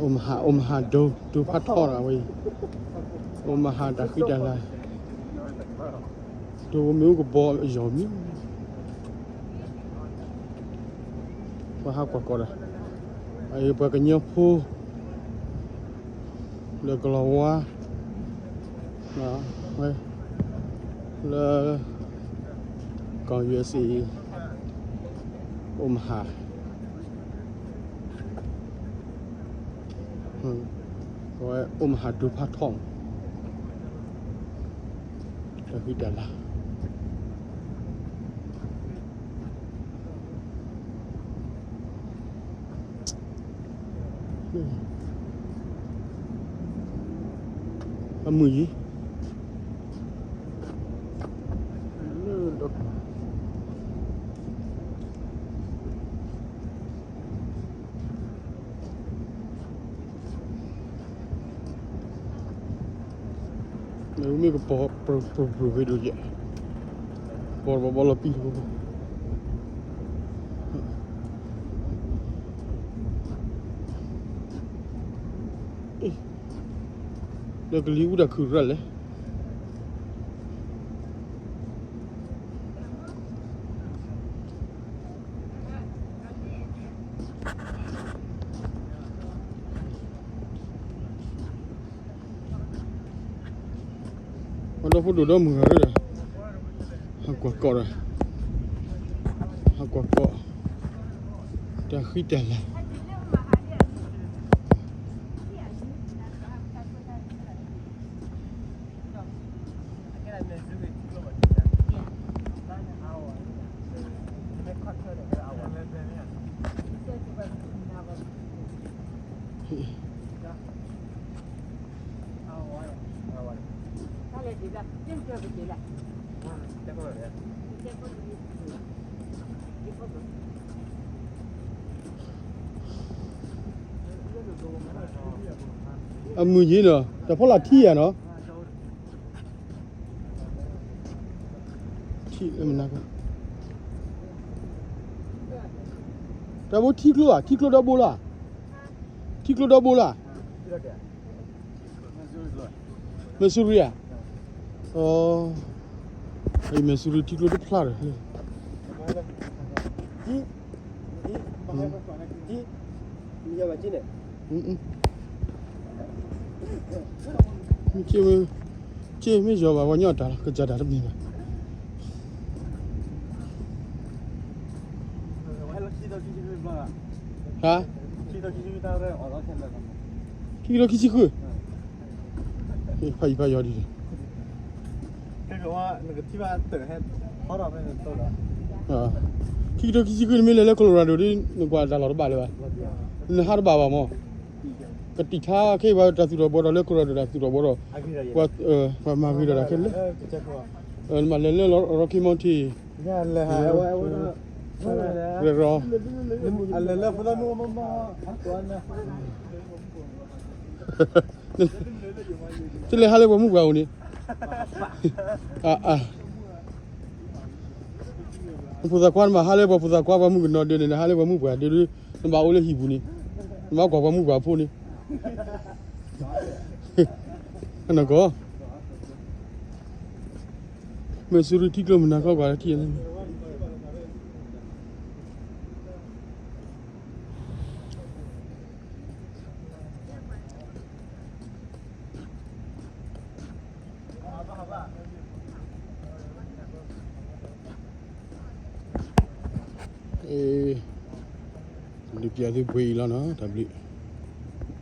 အိၣ်မဟါ အိၣ်မဟါဒိ ဒိဖးထီၣ်ဒီးဝဲအံၤ, အိၣ်မဟါတၢ်ဃံတၢ်လၤ, ဒိမ့ၣ်အူကဘီယီၤမံၤ, ပှၤဟးကွၢ်ကီးဒီး ပှၤကညီဖိ လၢကလီၤဝါ လၢ ကီၢ် ယူအက်စ်အေ အိၣ်မဟါ အဝဲအိၣ်မဟါဒိဖးထီၣ် တၢ်ဃံတၢ်လၤ အမုၢ်ယံၤ မ့ၢ်ကပီၤ ပရူၤပရူၤဖဲဒိၣ်ယဲၢ် ပီၤတဘီဘီလီၤပံၤတဘီဘီ လၢကလံၤအူတၢ်ခုၣ်ရၣ်လဲၣ် ပှၤဒီဖိဒိၣ်ဒီမုၢ်ဂၤဒီး ဟးကွၢ်ကီးဒီး ဟးကွၢ်ကီး တၢ်ဃံတၢ်လၤ အမုၢ်ယံၤနီၤ တၢ်ဖီလာ်ထံယၤနီၤ ထံ တၢ်ဘိထံကျိဧါ ထံကျိဒီဘိလီၤ ထံကျိဒီဘိလီၤ Missouri ဧါ အ Missouri ထံကျိတဖျါဒီး က့မ့ၢ်ယီၤဘၣ် ပှၤညီတၢ်လီၤ ကစၢ်တၢ်တမ့ၢ်ဘၣ် ဟါ ခံကထိခံဆံဃု ဖးယံၤဖးယီၤဒ်န့ၣ် ခံကထိခံဆံဃု နမ့ၢ်လဲၤလၢ Colorado ဒီး နကွၢ်တၢ်လီၢ်တဘၣ်လၢၤဘၣ် နဟးတဘၣ်ဘၣ်မး ကတံာ်ထါခဲအံၤ ပှၤတၢ်သူၣ်ထီၣ်ဘှီထီၣ်လၢ Colorado တၢ်သူၣ်ထီၣ်ဘှီထီၣ် ပှၤမၤဂ့ၤထီၣ်တၢ်ခဲလၢာ် နမ့ၢ်လဲၤလၢ Rocky Mountain ရၢၢ်ရီ တလဲၤဟးလၢပှၤမုၣ်ပှၢ်အိၣ်န့ၣ် အ အ ဖိသၣ်ခွါ နဘၣ်ဟးလၢပှၤဖိသၣ်ခွါ ပှၤမုၣ်ကနီၤဒဲးန့ၣ် နဟးလၢပှၤမုၣ်ပှၢ်ဒဲးဒီး နဘၣ်အိၣ်လၢဟံၣ်ပူၤန့ၣ် နဘၣ်ကွၢ်ပှၤမုၣ်ပှၢ်ဖိန့ၣ် နကီၢ် Missouri ထံကျိမုၢ်နၤခီကွၢ်လၢထံ ဒုးပျဲသုပှ့ၤအံၤလီၤနီၤ တၢ်ဘျုး